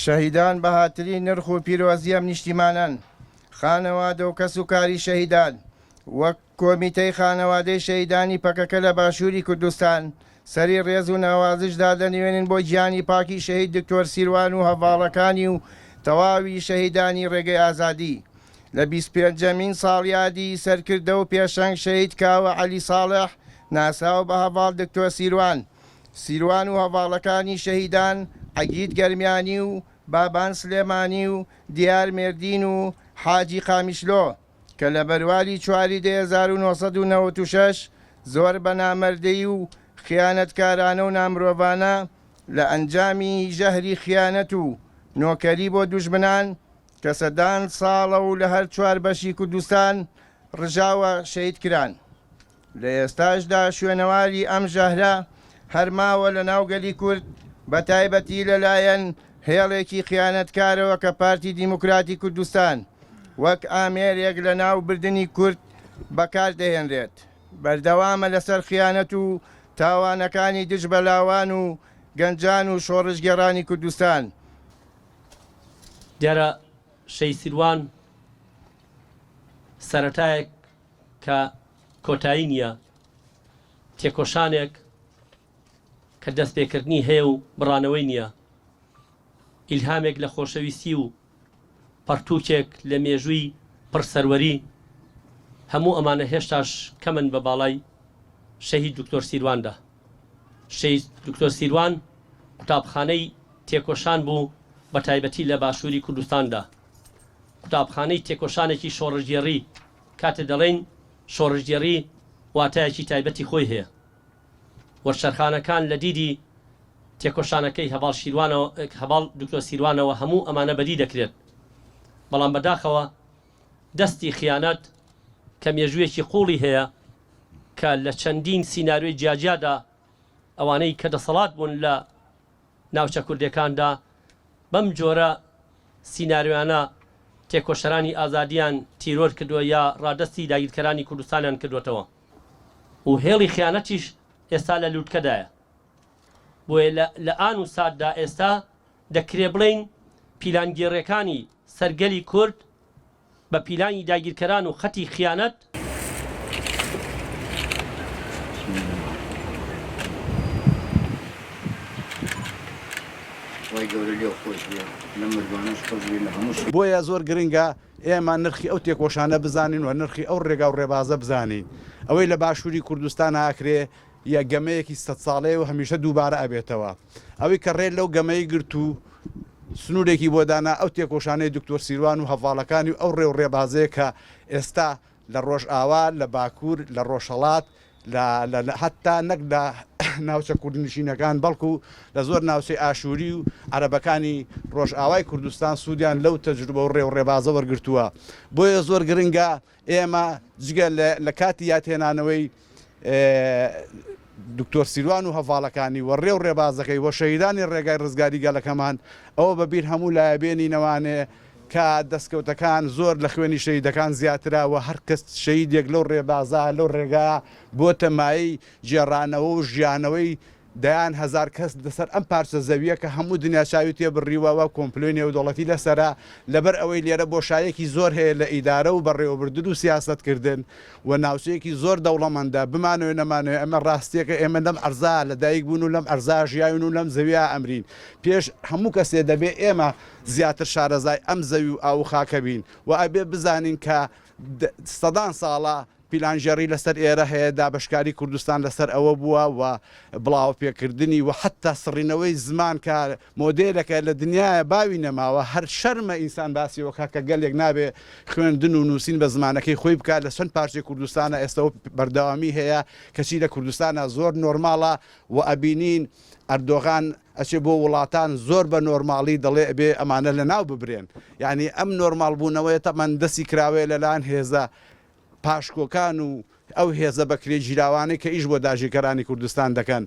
شەهیدان بەهاترین نرخ و پیرۆزی ئەم نیشتیمانەن، خانەوادە و کەس و کاری شەهیدان وەک کۆمیتەی خانەوادەی شەهیدانی پەکەکە لە باشووری کوردستان سەری ڕێز و ناوازش دادەنوێنن بۆ گیانی پاکی شەهید دکتۆر سیروان و هەڤاڵەکانی و تەواوی شەهیدانی ڕێگەی ئازادی لە بیست پێنجەمین ساڵیادی سەرکردە و پێشەنگ شەهید کاوە عەلی ساڵح ناسراو بە هەڤاڵ دکتۆر سیروان سیروان و هەڤاڵەکانی شەهیدان عەگید گەرمیانی و بابان سلێمانی و دیار مێردین و حاجی قامیشلۆ کە لە بەرواری چواری دەی 1996 زۆر بە نامەردیی و خیانەتکارانە و نامرۆڤانە لە ئەنجامی ژەهری خیانەت و نۆکەری بۆ دوژمنان کە سەدان ساڵە و لە هەر چوار بەشی کوردستان ڕژاوە شەهید کران. لە ئێستاشدا شوێنەواری ئەم ژەهرە هەر ماوە لە ناو گەلی کورد بە تایبەتی لە لایەن هێڵێکی خیانەتکارەوە کە پارتی دیموکراتی کوردستان وەک ئامێرێک لە ناو بردنی کورد بەکار دەهێنرێت بەردەوامە لەسەر خیانەت و تاوانەکانی دژ بە لاوان و گەنجان و شۆڕشگێڕانی کوردستان. دیارە شەهید سیروان سەرەتایەک کە کۆتایی نییە، تێکۆشانێک کە دەستپێکردنی هەیە و بڕانەوەی نییە، ئیلهامێک لە خۆشەویستی و پەڕتووکێک لە مێژووی پڕ سەروەری، هەموو ئەمانە هێشتاش کەمن بە باڵای شەهید دکتۆر سیرواندا. شەهید دکتۆر سیروان قوتابخانەی تێکۆشان بوو بە تایبەتی لە باشووری کوردستاندا. قوتابخانەی تێکۆشانێکی شۆڕشگێڕی، کاتێ دەڵێین شۆڕشگێڕی واتایەکی تایبەتی خۆی هەیە. وەرچەرخانەکان لە دیدی تێکۆشانەکەی هەڤاڵ شیروانەوە هەڤاڵ دکتۆر سیروانەوە هەموو ئەمانە بەدی دەکرێت. بەڵام بەداخەوە دەستی خیانەت کە مێژوویەکی قووڵی هەیە کە لە چەندین سیناریۆی جیاجیادا ئەوانەی کە دەسەڵات بوون لە ناوچە کوردێکاندا بەم جۆرە سیناریۆیانە تێکۆشەرانی ئازادیان تیرۆر کردووە یا ڕادەستی داگیرکەرانی کوردستانیان کردووەتەوە و هێڵی خیانەتیش ئێستا لە لوتکەدایە. بۆیە لە لە ئان و ساتدا ئێستا دەکرێ بڵێین پیلانگێڕیەکانی سەر گەلی کورد بە پیلانی داگیرکەران و خەتی خیانەت، خوای گەورە لێو خۆش بێ لەم مردوانەش خۆش بێ لە هەموو شەهیدان. بۆیە زۆر گرنگە ئێمە نرخی ئەو تێکۆشانە بزانین و نرخی ئەو ڕێگا و ڕێبازە بزانین. ئەوەی لە باشووری کوردستان ئاکرێ یە گەمەیەکی سەدساڵەیە و هەمیشە دووبارە ئەبێتەوە. ئەوەی کە ڕێ لەو گەمەی گرت و سنوورێکی بۆ دانا ئەو تێکۆشانەی دکتۆر سیروان و هەڤاڵەکانی و ئەو ڕێ و ڕێبازەیە کە ئێستا لە ڕۆژئاوا، لە باکوور، لە ڕۆژهەڵات، لە لە هەتتا نەک لە ناوچە کوردنشینەکان بەڵکو لە زۆر ناوچەی ئاشووری و عەرەبەکانی ڕۆژئاوای کوردستان سوودیان لەو تەجروبە و ڕێ و ڕێبازە وەرگرتووە. بۆیە زۆر گرنگە ئێمە جگە لە لە کاتی یادهێنانەوەی دکتۆر سیروان و هەڤاڵەکانی و ڕێ و ڕێبازەکەی و شەهیدانی ڕێگای ڕزگاری گەلەکەمان ئەوە بە بیر هەموو لایە بێنینەوانێ کە دەستکەوتەکان زۆر لە خوێنی شەهیدەکان زیاترە و هەر کەس شەهیدێک لەو ڕێبازە لەو ڕێگا بۆتە مایەی گێڕانەوە و ژیانەوەی دەیان هەزار کەس لەسەر ئەم پارچە زەوییە کە هەموو دنیا چاوی تێ بڕیوە و کۆمپلۆی نێودەوڵەتی لەسەرە، لەبەر ئەوەی لێرە بۆشاییەکی زۆر هەیە لە ئیدارە و بەڕێوەبردن و سیاسەتکردن و ناوچەیەکی زۆر دەوڵەمەندە، بمانەوێ نەمانەوێ ئەمە ڕاستییەکە ئێمە لەم عەرزە لەدایک بوون و لەم عەرزە ژیاوین و لەم زەوییە ئەمرین. پێش هەموو کەسێ دەبێ ئێمە زیاتر شارەزای ئەم زەوی و ئاو و خاکە بین و ئەبێ بزانین کە سەدان ساڵە پیلانگێڕی لەسەر ئێرە هەیە، دابەشکاری کوردستان لەسەر ئەوە بووە و بڵاوەپێکردنی و حەتتا سڕینەوەی زمان کە مۆدێلەکە لە دنیایە باوی نەماوە، هەر شەرمە ئینسان باسی ئەوە کا کە گەلێک نابێ خوێندن و نووسین بە زمانەکەی خۆی بکا، لە چەند پارچەی کوردستانا ئێستە ئەوە بەردەوامی هەیە، کەچی لە کوردستانا زۆر نۆرماڵە و ئەبینین ئەردۆغان ئەچێ بۆ وڵاتان زۆر بە نۆرماڵی دەڵێ ئەبێ ئەمانە لەناو ببرێن، یانی ئەم نۆرماڵ بوونەوەیە تەبعەن دەستی کراوەیە لەلایەن هێزە پاشکۆکان و ئەو هێزە بەکرێگیراوانەی کە ئیش بۆ داگیرکەرانی کوردستان دەکەن.